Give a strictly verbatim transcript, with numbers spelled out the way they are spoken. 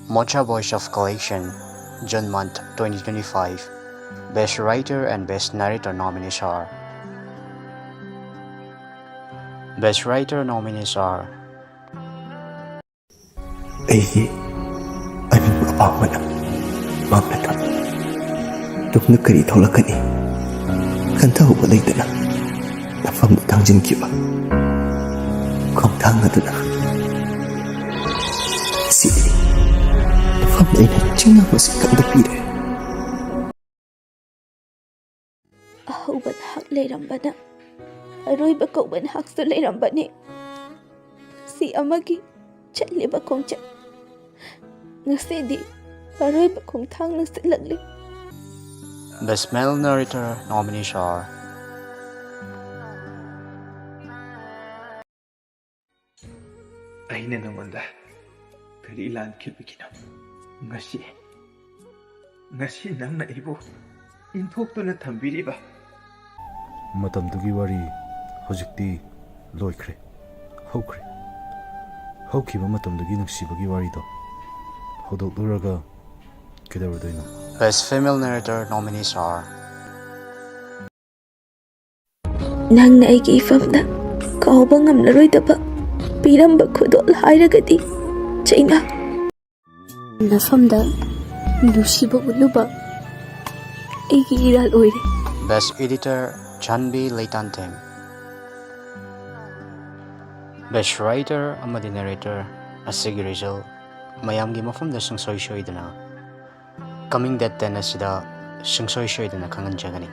Mocha Boys of Collection, June month twenty twenty-five. Best Writer and Best Narrator nominees are. Best Writer nominees are. ꯑꯩꯒꯤ ꯑꯅꯤꯡꯕ ꯑꯄꯥꯝꯕꯅ ꯃꯥꯡꯂꯗꯨꯅ ꯇꯨꯡꯗ ꯀꯔꯤ ꯊꯣꯛꯂꯛꯀꯅꯤ ꯈꯟꯊꯍꯧꯕ ꯂꯩꯇꯅ ꯅꯐꯝꯗ ꯊꯥꯡꯖꯤꯟꯈꯤꯕ ꯈꯣꯡꯊꯥꯡ ꯑꯗꯨꯅ ꯁꯤꯗꯤ ꯅꯐꯝꯗ ꯑꯩꯅ ꯆꯤꯡꯅꯕꯁꯤ ꯀꯟꯗ ꯄꯤꯔꯦ꯫ ꯑꯍꯧꯕ ꯅꯍꯥꯛ ꯂꯩꯔꯝꯕꯅ ꯑꯔꯣꯏꯕ ꯀꯧꯕ ꯅꯍꯥꯛꯁꯨ ꯂꯩꯔꯝꯕꯅꯤ꯫ ꯄꯨꯟꯁꯤ ꯑꯃꯒꯤ ꯆꯠꯂꯤꯕ ꯈꯣꯡꯆꯠ ꯉꯁꯤꯗꯤ ꯑꯔꯣꯏꯕ ꯈꯣꯡꯊꯥꯡ ꯂꯧꯁꯤꯜꯂꯛꯂꯤ꯫ Best Male Narrator nominees are. ꯑꯩꯅ ꯅꯉꯣꯟꯗ ꯀꯔꯤ ꯂꯥꯟꯈꯤꯕꯒꯤꯅꯣ? ꯉꯁꯤ, ꯉꯁꯤ ꯅꯪꯅ ꯑꯩꯕꯨ ꯏꯟꯊꯣꯛꯇꯨꯅ ꯊꯝꯕꯤꯔꯤꯕ? ꯃꯇꯝꯗꯨꯒꯤ ꯋꯥꯔꯤ ꯍꯧꯖꯤꯛꯇꯤ ꯂꯣꯏꯈ꯭ꯔꯦ, ꯍꯧꯈ꯭ꯔꯦ꯫ ꯍꯧꯈꯤꯕ ꯃꯇꯝꯗꯨꯒꯤ ꯅꯨꯡꯁꯤꯕꯒꯤ ꯋꯥꯔꯤꯗꯣ ꯍꯧꯗꯣꯛꯂꯨꯔꯒ ꯀꯩꯗꯧꯔꯨꯗꯣꯏꯅꯣ? Best Female Narrator nominees are. ꯅꯪꯅ ꯑꯩꯒꯤ ꯏꯐꯝꯗ ꯀꯥꯎꯕ ꯉꯝꯂꯔꯣꯏꯗꯕ ꯄꯤꯔꯝꯕ ꯈꯨꯗꯣꯜ ꯍꯥꯏꯔꯒꯗꯤ ꯆꯩꯅꯥ꯫ ꯅꯐꯝꯗ ꯅꯨꯡꯁꯤꯕ ꯎꯠꯂꯨꯕ ꯑꯩꯒꯤ ꯏꯔꯥꯜ ꯑꯣꯏꯔꯦ꯫ Best Editor, ꯆꯥꯟꯕꯤ ꯂꯩꯇꯥꯟꯊꯦꯝ꯫ Best Writer ꯑꯃꯗꯤ Narrator ꯑꯁꯤꯒꯤ result ꯃꯌꯥꯝꯒꯤ ꯃꯐꯝꯗ ꯁꯨꯡꯁꯣꯏ ꯁꯣꯏꯗꯅ coming date ten ꯑꯁꯤꯗ ꯁꯨꯡꯁꯣꯏ ꯁꯣꯏꯗꯅ ꯈꯪꯍꯟꯖꯒꯅꯤ꯫